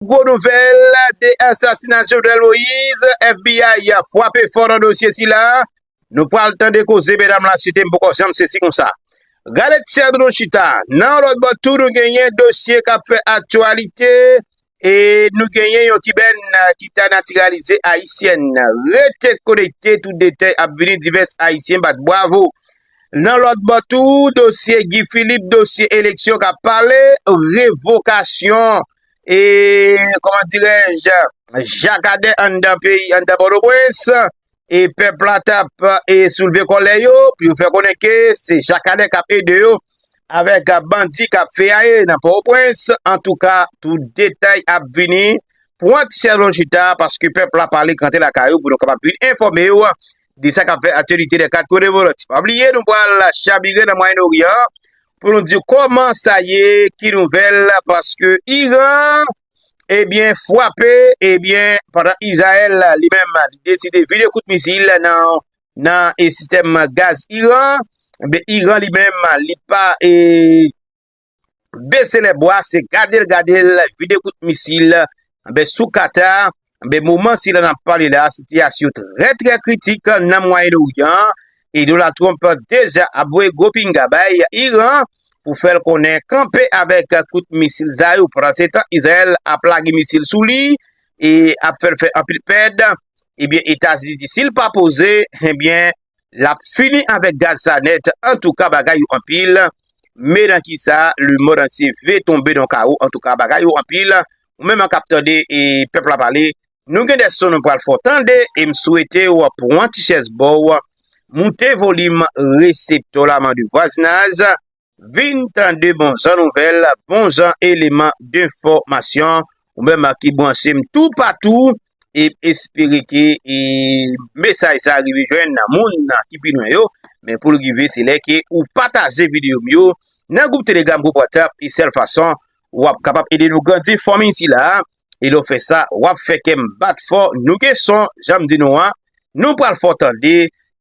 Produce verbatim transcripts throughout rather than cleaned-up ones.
Gwo nouvèl de asasina Jovenel Moïse, F B I frape fò nan dosye sila. Nou pral tande koze medam la site m poko janm sezi konsa. Gade ti sèl nou chita. Nan lòt bò tou nou genyen dosye k ap fè aktyalite e nou genyen yon kibèn ki ta natiralize ayisyèn. Rete konekte, tout detay ap vini, divès ayisyen bat bwavo. Nan lòt bò tou, dosye Guy Philippe, dosye eleksyon k ap pale, revokasyon e, kòman dirèj, jakadè anndan peyi, anndan Pòtoprens, e pèp la t ap e soulve kòlè yo pou yo fè konnen ke se jakadè k ap ede yo avèk bandi k ap feyaye nan Pòtoprens. Antouka, tout detay ap vini. Pran ti sèl nou chita, paske pèp la pale, kanpe lakay ou pou nou kapab vin enfòme w de sa k ap fè aktyalite nan kat kote volonte. Pa bliye, nou pral chabire nan Mwayen Oryan pou nou di w kòman sa ye, ki nouvèl, paske Iran, ebyen, frape, ebyen, pandan Izrayèl li menm li deside vide kout misil nan, nan e sistèm gaz Iran, ebyen, Iran li menm li pa e bese lè bwa, se gade l, gade l, vide kout misil, enben, sou Katar, enben, moman sila n ap pale la, sitiyasyon trè, trè kritik nan Mwayen Oryan, e Donald Trump deja ap voye gwo pinga bay Iran pou fè l konnen kanpe avèk kout misil sa yo. Pandan se tan, Izrayèl ap lage misil sou li e ap fè l fè anpil pèd. Ebyen, Etazini di si l pa poze, ebyen, l ap fini avèk gaz sa nèt. Antouka, bagay yo anpil. Men nan kisa, le monde entier vle tonbe nan kawo. Antouka, bagay yo anpil. Ou menm k ap tande e pèp la pale, nou gen de son nou pral fè w tande e m swete w pran ti chèz ba w, moute volim reseptè w la, mande vwazinaj, vin tande bon jan nouvèl, bon jan eleman denfòmasyon. Ou menm ki branche m toupatou, e espere ke e mesaj sa rive jwenn moun ki pi lwen yo. Men pou l rive, se lè ke ou pataje videyo m yo nan gwoup Telegram, gwoup WhatsApp, e sèl fason w ap kapab ede nou grandi fanmi sila. E lè w fè sa, w ap fè kè m bat fò. Nou gen son, jan m di nou an, nou pral fè w tande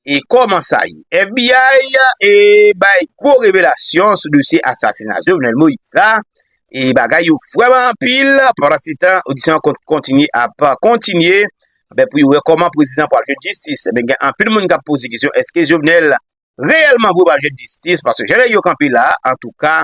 e kòman sa ye. F B I e bay gwo revelasyon sou dosye asasina Jovenel Moïse la. E bagay yo vrèman anpil. Pandan se tan, odisyon an kontinye ap kontinye. Enben, pou yo wè kòman prezidan pral jwenn jistis. Enben, gen anpil moun k ap poze kesyon, èske Jovenel reyèlman vre pral jwenn jistis? Paske jan nèg yo kanpe la, antouka,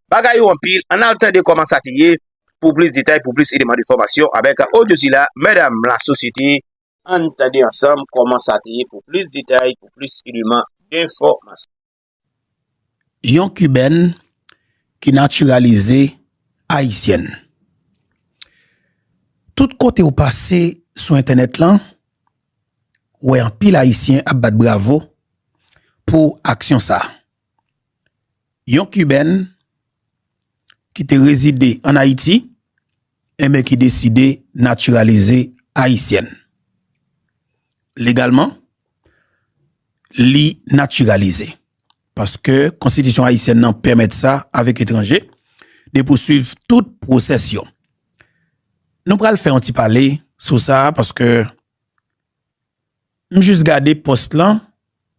bagay yo anpil. Ann al tande kòman sa te ye pou plis detay, pou plis eleman de fòmasyon avèk odyo sila, medam la sosyete. Ann tande ansanm kòman sa te ye pou plis detay, pou plis eleman denfòmasyon. Yon kibèn ki natiralize ayisyèn. Tout kote w pase sou entènèt lan, w wè anpil ayisyen ap bat bravo pou aksyon sa a. Yon kibèn ki te rezide ann Ayiti, enben ki deside natiralize ayisyèn. Legalman, li natiralize. Paske konstitisyon ayisyèn nan pèmèt sa avèk etranje, de pouswiv tout pwosès yo. Nou pral fè yon ti pale sou sa, paske m jis gade pòs lan,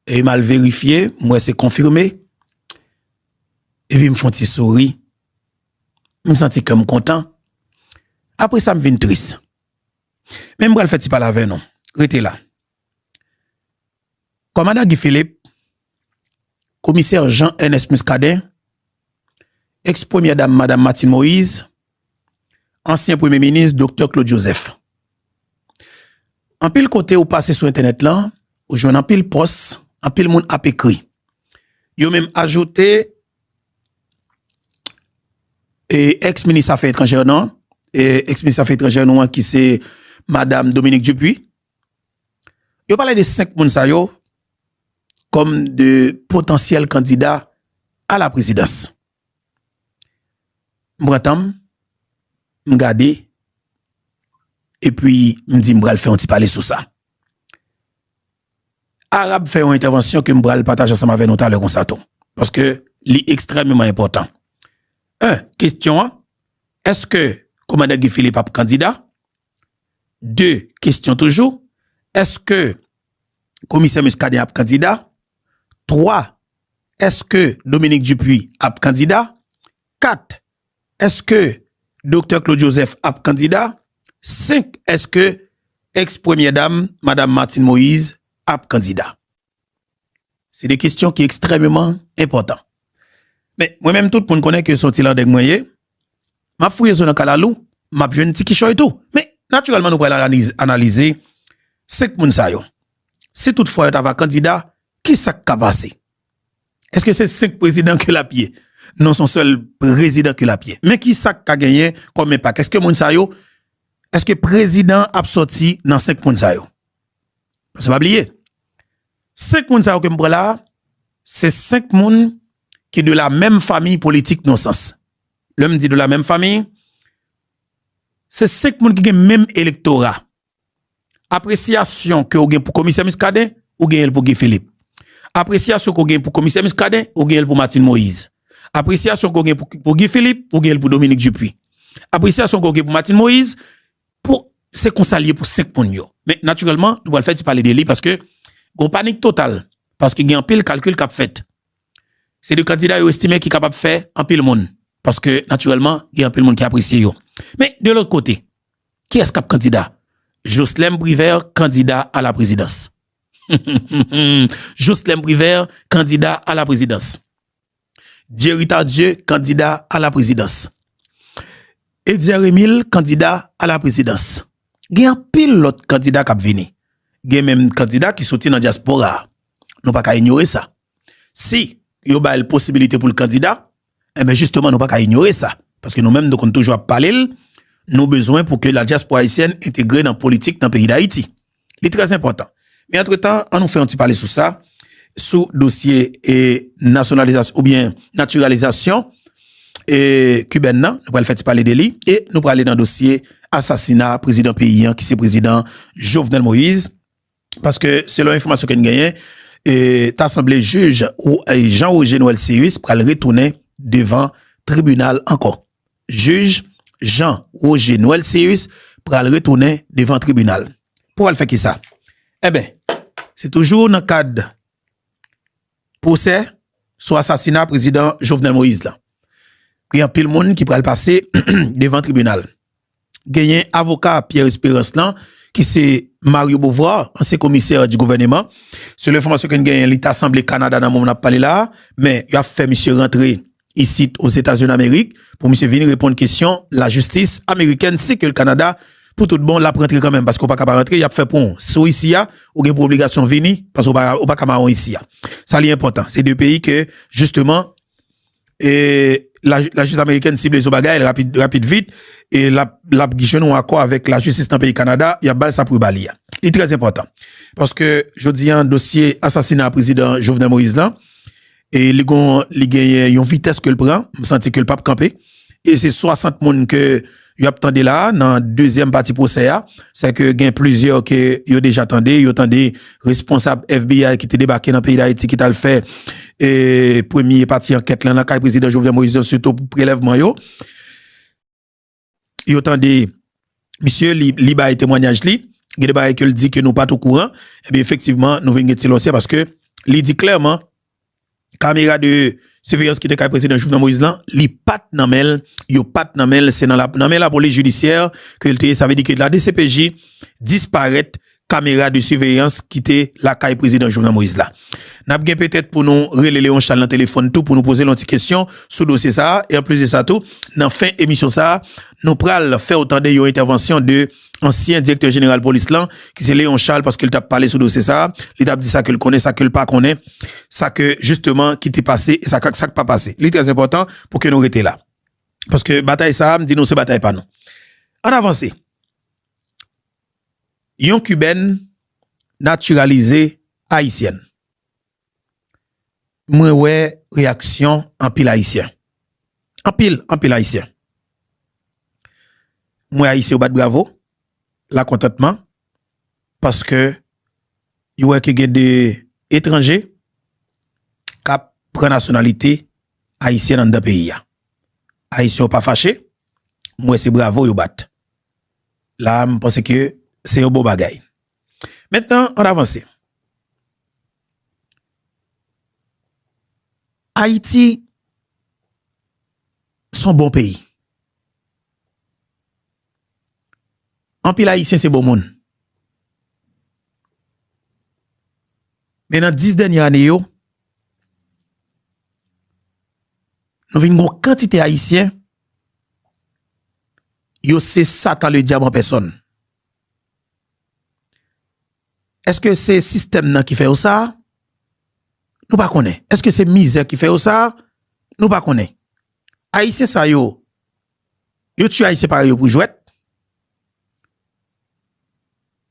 e m al verifye, m wè se konfime, epi m fè yon ti souri. M santi kè m kontan. Apre sa, m vin tris. Men m pral fè ti pale avè nou. Rete la. Kòmandan Guy Philippe, komisè Jean Ernest Muscadin, eks premyè dam Madam Martine Moïse, ansyen premye minis Doktè Claude Joseph. Anpil kote ou pase sou entènèt lan, ou jwenn anpil pòs, anpil moun ap ekri. Yo menm ajoute e, eks minis afè etranjè nou an, e, eks minis afè etranjè nou an ki se Madam Dominique Dupuy. Yo pale de senk moun sa yo kòm de potansyèl kandida a la prezidans. M pran tan m, m gade, epi m di m pral fè yon ti pale sou sa. Arab fè yon entèvansyon ke m pral pataje ansanm avè nou talè konsa tou. Paske li ekstrèmeman enpòtan. En, kesyon an, èske kòmandan Guy Philippe ap kandida? De, kesyon toujou, èske komisè Muscadin ap kandida? Twa, èske Dominique Dupuy ap kandida? Kat, èske Doktè Claude Joseph ap kandida? Senk, èske ex premyè dam, Madam Martine Moïse, ap kandida? Se de kesyon ki ekstrèmeman enpòtan. Men, mwen menm, tout moun konnen ke se yon ti landeng mwen ye. M ap fouye zo nan kalalou, m ap jwenn ti kichòy tou. Men, natirèlman, nou pral analize, analize senk moun sa yo. Si toutfwa yo ta va kandida, ki sa k ka pase? Èske se senk prezidan ke l ap ye? Non, se yon sèl prezidan ke l ap ye. Men ki sa k ka genyen kòm enpak? Èske moun sa yo, èske prezidan ap sòti nan senk moun sa yo? Paske pa bliye, senk moun sa yo ke m pran la a, se senk moun ki de la menm famiy politik nan sans. Lè m di de la menm famiy, se senk moun ki gen menm elektora. Apresyasyon ke w gen pou Komisè Muscadin, ou genyen l pou Guy Philippe. Apresyasyon ke w gen pou Komisè Muscadin, ou genyen l pou Martine Moïse. Apresyasyon ke w gen pou, pou Guy Philippe, ou genyen l pou Dominique Dupuy. Apresyasyon ke w gen pou Martine Moïse, pou, se konsa l ye pou senk moun yo. Men, natirèlman, nou pral fè ti pale de li paske gon panik total, paske gen anpil kalkil k ap fèt. Se de kandida yo estime ki kapab fè anpil moun, paske, natirèlman, gen anpil moun ki apresye yo. Men, de lòt kote, kiyès k ap kandida? Jocelerme Privert, kandida a la prezidans. Jocelerme Privert, kandida a la prezidans. Jerry Tardieu, kandida a la prezidans. Etzer Emile, kandida a la prezidans. Gen anpil lòt kandida k ap vini. Gen menm kandida ki soti nan dyaspora a. Nou pa ka inyore sa. Si yo ba l posibilite pou l kandida, enben, jisteman, nou pa ka inyore sa. Paske nou menm, nou konn toujou ap pale l, nou bezwen pou ke la diaspora ayisyèn entegre nan politik nan peyi Dayiti. Li trè enpòtan. Men antretan, an nou fè yon ti pale sou sa, sou dosye e nasyonalizasyon oubyen natiralizasyon e kibèn nan, nou pral fè ti pale de li, e nou prale nan dosye asasina prezidan peyi an, ki se prezidan Jovenel Moïse, paske selon enfòmasyon ke n genyen, e ta sanble jij ou, e Jean Roger Noël Céus pral retounen devan tribinal ankò. Jij Jean Roger Noël Céus pral retounen devan tribinal. Pou al fè kisa? Enben, se toujou nan kad pwosè sou asasina prezidan Jovenel Moïse la. Gen anpil moun ki pral pase devan tribinal. Genyen avoka Pierre Espérance lan, ki se Mario Beauvoir, ansyen komisè di gouvèneman. Selon enfòmasyon ke n genyen, li ta sanble Kanada nan moman n ap pale la a, men y ap fè misye rantre isit Ozetazini Amerik pou misye vin reponn kesyon lajistis amerikèn, si ke l Kanada pou tout bon, l ap rantre kanmenm, paske w pa ka pa rantre, y ap fè pon w. Si w isi a, ou gen pou obligasyon vini, paske w pa, ou pa ka mawon isi a. Sa li enpòtan. Se de peyi ke, jisteman, e, la, lajistis amerikèn sible sou bagay, rapid, rapid vit, e l ap, l ap jwenn yon akò avèk lajistis nan peyi Kanada, y ap ba l sa pou yo ba li a. Li trè enpòtan. Paske, jodi a, dosye asasina prezidan Jovenel Moïse lan, e li gon, li genyen yon vitès ke l pran, m santi ke l p ap kanpe. E se swasant moun ke y ap tande la a, nan dezyèm pati pwosè a. Sèke gen plizyè ke yo deja tande, yo tande responsab F B I ki te debake nan peyi Dayiti, ki t al fè, e, premye pati ankèt lan nan kay prezidan Jovenel Moïse, sitou pou prelèvman yo. Yo tande misye, li, li bay temwanyaj li, gen de bagay ke l di ke nou pa t okouran, ebyen, efektivman, nou vin gen ti lòsyè paske li di klèman, kamera de siveyans ki te kay prezidan Jovenel Moïse lan, li pa t nan men l, yo pa t nan men l, se nan la, nan men lapolis jidisyè ke l te ye, sa vle di ke la D C P J disparèt kamera de siveyans ki te lakay prezidan Jovenel Moïse la. N ap gen petèt pou nou rele Léon Charles nan telefòn tou pou nou poze l yon ti kesyon sou dosye sa a. E anplis de sa tou, nan fen emisyon sa a, nou pral fè w tande yon entèvansyon de ansyen direktè jeneral polis lan, ki se Léon Charles, paske l t ap pale sou dosye sa a. Li t ap di sa ke l konnen, sa ke l pa konnen, sa ke, jisteman, ki te pase e sa k, sa k pa pase. Li trè enpòtan pou ke nou rete la. Paske batay sa a, m di nou, se batay pa nou. Ann avanse. Yon kibèn natiralize ayisyèn. Mwen wè reyaksyon anpil Ayisyen. Anpil, anpil Ayisyen. Mwen Ayisyen yo bat bravo, lakontantman, paske yo wè ke gen de etranje k ap pran nasyonalite ayisyèn anndan peyi a. Ayisyen yo pa fache, mwen wè se bravo yo bat. La, m panse ke se yon bon bagay. Mentnan, ann avanse. Ayiti se yon bon peyi. Anpil Ayisyen se bon moun. Men nan dis dènye ane yo, nou vin gen yon kantite Ayisyen, yo se Satan le dyab an pèsòn. Èske se sistèm nan ki fè yo sa? Nou pa konnen. Èske se mizè ki fè yo sa? Nou pa konnen. Ayisyen sa yo, yo tiye Ayisyen parèy yo pou jwèt.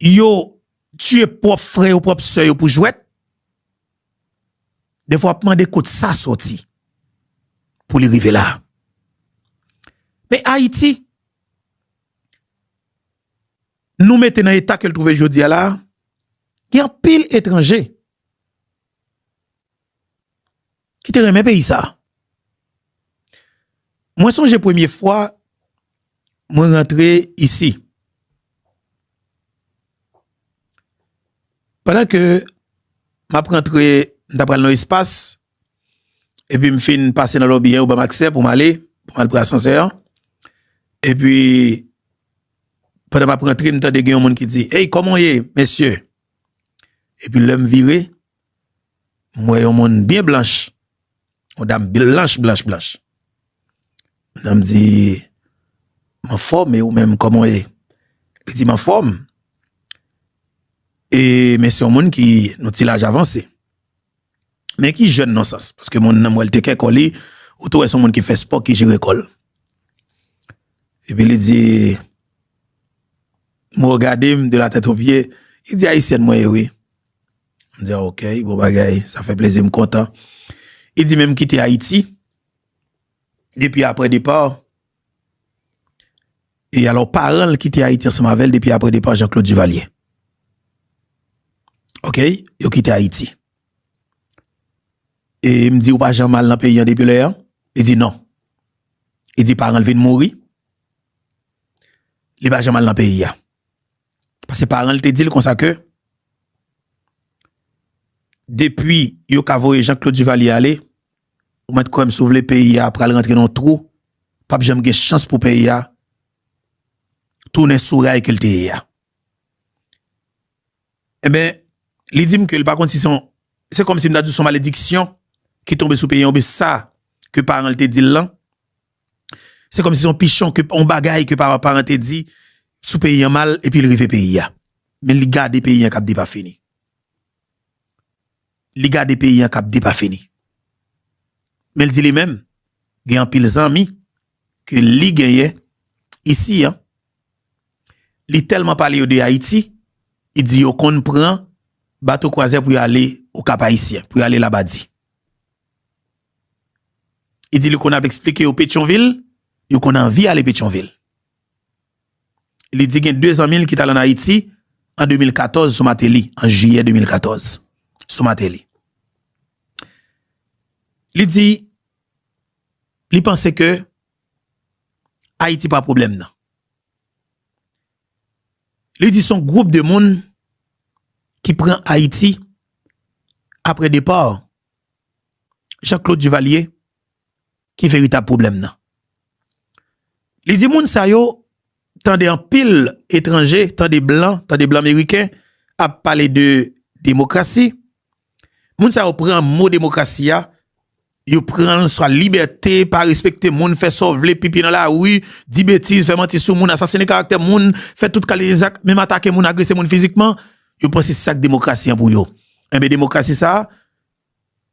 Yo tiye pwòp frè yo, pwòp sè yo pou jwèt. Defwa w ap mande kot sa sòti pou li rive la. Men Ayiti, nou mete nan eta ke l twouve l jodi a la, gen anpil etranje ki te renmen peyi sa. Mwen sonje premye fwa mwen rantre isi. Pandan ke m ap rantre, m ta pral nan espas, epi m fin pase nan lòbi an, yo ban m aksè pou m ale, pou m al pran asansè an. Epi, pandan m ap rantre, m tande gen yon moun ki di, "Ey, kòman w ye, mesye?" Epi lè m vire, m wè yon moun byen blanch, yon dam blanch, blanch, blanch. Mwen di, "M anfòm, e ou menm, kòman w ye?" Li di, "M anfòm." E, men se yon moun ki nan ti laj avanse. Men ki jèn nan sans, paske moun nan m wè l te kè kò li, ou tou wè se yon moun ki fè spò, ki jere kò l. Epi li di, m regade m de la tèt o pye, li di, "Ayisyèn mwen ye wi." M di, "Ah, ok, bon bagay, sa fè plezi, m kontan." Li di, "Men m kite Ayiti depi apre depa." E alò, paran l kite Ayiti ansanm avè l depi apre depa Jean-Claude Duvalier. Ok, yo kite Ayiti. E m di, "Ou pa janm al nan peyi an depi lè an?" Li di, "Non." Li di, "Paran l vin mouri, li pa janm al nan peyi a." Paske paran l te di l konsa ke depi yo ka voye Jean-Claude Duvalier ale, ou mèt kwè m si w vle, peyi a pral rantre nan yon twou, p ap janm gen chans pou peyi a tounen sou ray ke l te ye a. Enben, li di m ke li pa konn si se yon, se kòmsi m ta di w se yon malediksyon ki tonbe sou peyi an, oubyen sa ke paran l te di l lan, se kòmsi se yon pichon, ke yon bagay ke pa-, paran te di sou peyi an mal, epi l rive peyi a. Men li gade peyi an k ap depafini. Li gade peyi an k ap depafini. Men l di li menm, gen anpil zanmi ke li genyen isi an. Li tèlman pale yo de Ayiti, li di yo konn pran bato kwazè pou y ale Okap Ayisyen, pou y ale Labadi. Li di li konn ap eksplike yo Petyonvil, yo konn anvi ale Petyonvil. Li di gen de zanmi l ki t al ann Ayiti an de mil katòz sou Martelly, an jiyè de mil katòz, sou Martelly. Li di, li panse ke Ayiti pa pwoblèm nan. Li di se yon gwoup de moun ki pran Ayiti apre depa Jean-Claude Duvalier ki veritab pwoblèm nan. Li di moun sa yo tande anpil etranje, tande blan, tande blan meriken ap pale de demokrasi. Moun sa yo pran mo demokrasi a, yo pran l swa libète, pa respekte moun, fè sa w vle, pipi nan lari, di betiz, fè manti sou moun, asasinen karaktè moun, fè tout kalite zak, menm atake moun, agrese moun fizikman. Yo panse se sa k demokrasi an pou yo. Enben, demokrasi sa a,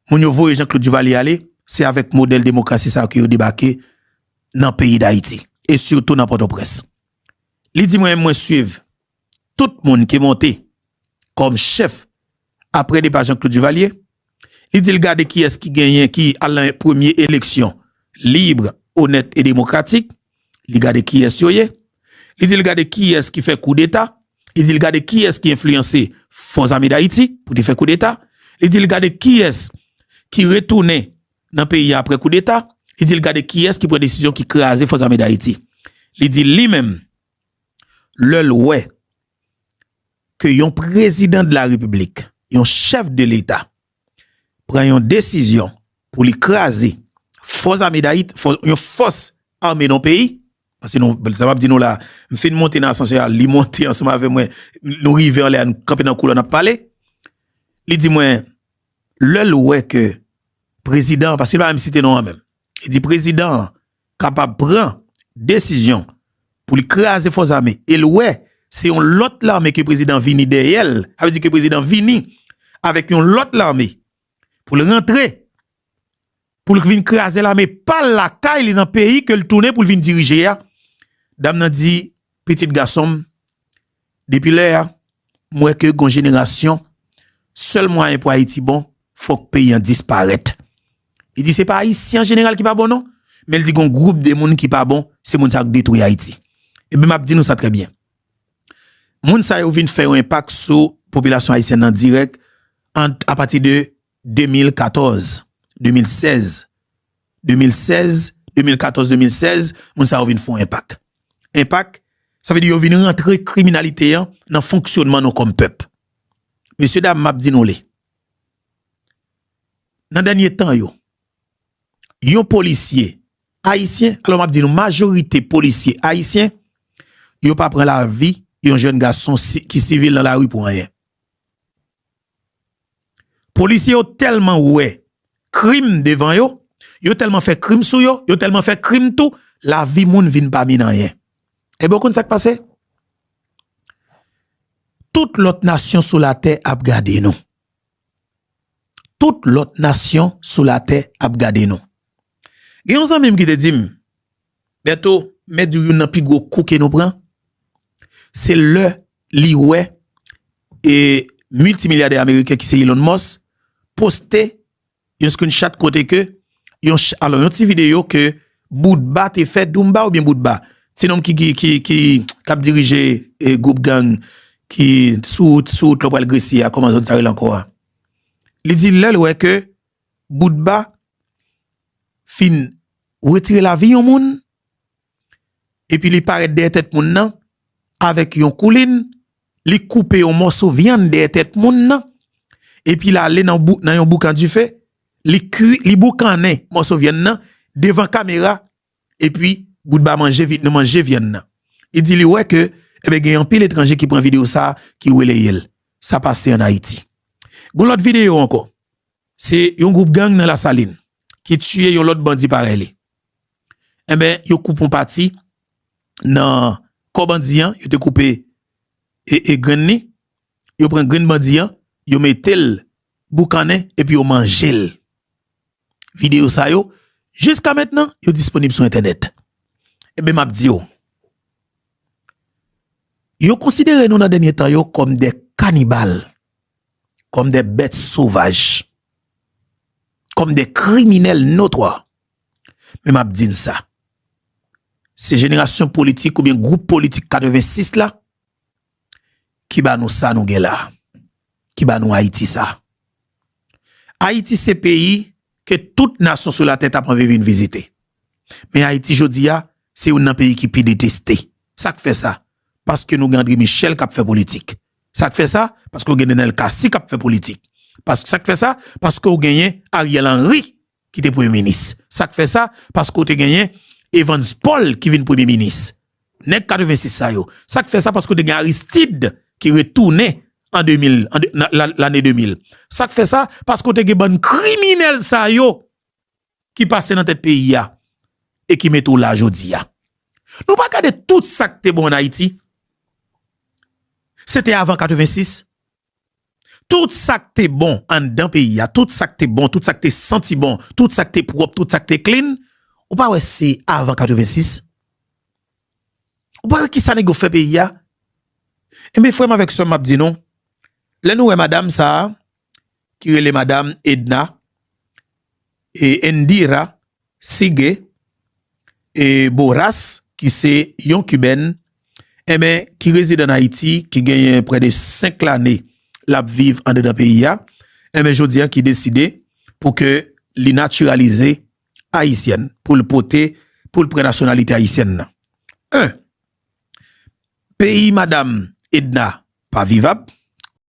moun yo voye Jean-Claude Duvalier ale, se avèk modèl demokrasi sa a ke yo debake nan peyi Dayiti, e sitou nan Pòtoprens. Li di mwen, mwen swiv tout moun ki monte kòm chèf apre depa Jean-Claude Duvalier. Li di l gade kiyès ki genyen, ki al nan premye eleksyon lib, onèt e demokratik. Li gade kiyès yo ye. Li di l gade kiyès ki fè koudeta. Li di l gade kiyès ki enfliyanse Fòs Ame Dayiti pou te fè koudeta. Li di l gade kiyès ki retounen nan peyi a apre koudeta. Li di l gade kiyès ki pran desizyon ki kraze Fòs Ame Dayiti. Li di li menm, lè l wè ke yon prezidan de la repiblik, yon chèf de leta, pran yon desizyon pou li kraze Fòs Ame Dayiti, fò-, yon fòs ame nan peyi, Paske nou, sa m ap di nou la, m fin monte nan asansè a, li monte ansanm avè mwen, nou rive anlè a, nou kanpe nan koulwa, n ap pale. Li di mwen, lè l wè ke prezidan, paske li pa menm site non an menm, li di prezidan an kapab pran desizyon pou li kraze fòs ame, e l wè se yon lòt lame ke prezidan vini dèyè l, sa vle di ke prezidan vini avèk yon lòt lame pou l rantre, pou l vin kraze lame pa l lakay li nan peyi ke l tounen pou l vin dirije a. Dam nan di, pitit gason m, depi lè a, m wè ke gon jenerasyon, sèl mwayen pou Ayiti bon, fòk peyi an disparèt. Li di se pa Ayisyen an jeneral ki pa bon non, men l di gon gwoup de moun ki pa bon, se moun sa yo k detwi Ayiti. Ebyen, m ap di nou sa trè byen. Moun sa yo vin fè yon enpak sou popilasyon ayisyèn nan dirèk ant, apati de de mil katòz, de mil sèz, de mil sèz, de mil katòz, de mil sèz, moun sa yo vin fè yon enpak. Enpak, sa vle di yo vin rantre kriminalite an nan fonksyonman nou kòm pèp. Mesye dam, m ap di nou li. Nan dènye tan yo, yon polisye ayisyen, alò m ap di nou, majorite polisye ayisyen, yo pa pran lavi yon jèn gason si, ki sivil nan lari pou anyen. Polisye yo tèlman wè krim devan yo, yo tèlman fè krim sou yo, yo tèlman fè krim tou, lavi moun vin pa min anyen. Ebyen, w konn sa k pase? Tout lòt nasyon sou latè ap gade nou. Tout lòt nasyon sou latè ap gade nou. Gen yon zanmi m ki te di m, Bèto, mèt di w youn nan pi gwo kou ke nou pran, se lè li wè e miltimilyadè ameriken ki se Elon Musk poste yon screenshot kote ke yon ch- alò yon ti videyo ke Boutba te fè, Dumba oubyen Boutba, ti nonm ki ki ki ki k ap dirije e gwoup gang ki sou wout sou wout lè w pral Gresye a, kòman zòn sa rele ankò a? Li di lè l wè ke Boutba fin retire lavi yon moun, epi li parèt dèyè tèt moun nan avèk yon koulin, li koupe yon mòso vyann dèyè tèt moun nan, epi l ale nan bou- nan yon boukan dife, li kwi, li boukannen mòso vyann nan devan kamera, epi Boutba manje vi- manje vyann nan. Li di li wè ke, ebyen, gen anpil etranje ki pran videyo sa a, ki releye l. Sa pase ann Ayiti. Gon lòt videyo ankò. Se yon gwoup gang nan Lasalin ki tiye yon lòt bandi parèy li. Enben, yo koupe yon pati nan kò bandi an, yo te koupe e, e grenn li, yo pran grenn bandi an, yo mete l boukannen epi yo manje l. Videyo sa yo, jiska mentnan, yo disponib sou entènèt. Ebyen, m ap di w, yo konsidere nou nan dènye tan yo kòm de kanibal, kòm de bèt sovaj, kòm de kriminèl notwa. Men m ap di n sa, se jenerasyon politik oubyen gwoup politik katrevensis la ki ba nou sa nou gen la, ki ba nou Ayiti sa. Ayiti se peyi ke tout nasyon sou latè t ap anvi vin vizite. Men Ayiti jodi a, se youn nan peyi ki pi deteste. Sa k fè sa? Paske nou gen André Michel k ap fè politik. Sa k fè sa? Paske w gen Nenel Cassy k ap fè politik. Pas- sa k fè sa? Paske w genyen Ariel Henry ki te premye minis. Sa k fè sa? Paske w te genyen Evans Paul ki vin premye minis. Nèg katrevensis sa yo. Sa k fè sa? Paske w te gen Aristide ki retounen an de mil, an de- nan la- lane de mil. Sa k fè sa? Paske w te gen bann kriminèl sa yo ki pase nan tèt peyi a e ki mete w la jodi a. Nou pa gade tout sa k te bon ann Ayiti. Se te avan katrevensis. Tout sa k te bon anndan peyi a, tout sa k te bon, tout sa k te santi bon, tout sa k te pwòp, tout sa k te clean, ou pa wè se avan katrevensis? Ou pa wè kisa nèg yo fè peyi a? Enben, frè m avèk sè m, m ap di nou, lè nou wè madanm sa a, ki rele madanm Edna, e Indira, Sige e Boras, ki se yon kibèn, enben, ki rezide ann Ayiti, ki genyen prè de senk lane l ap viv andedan peyi a, enben, jodi a, ki deside pou ke li natiralize ayisyèn, pou l pote, pou l pran nasyonalite ayisyèn nan. En, peyi madanm Edna pa vivab,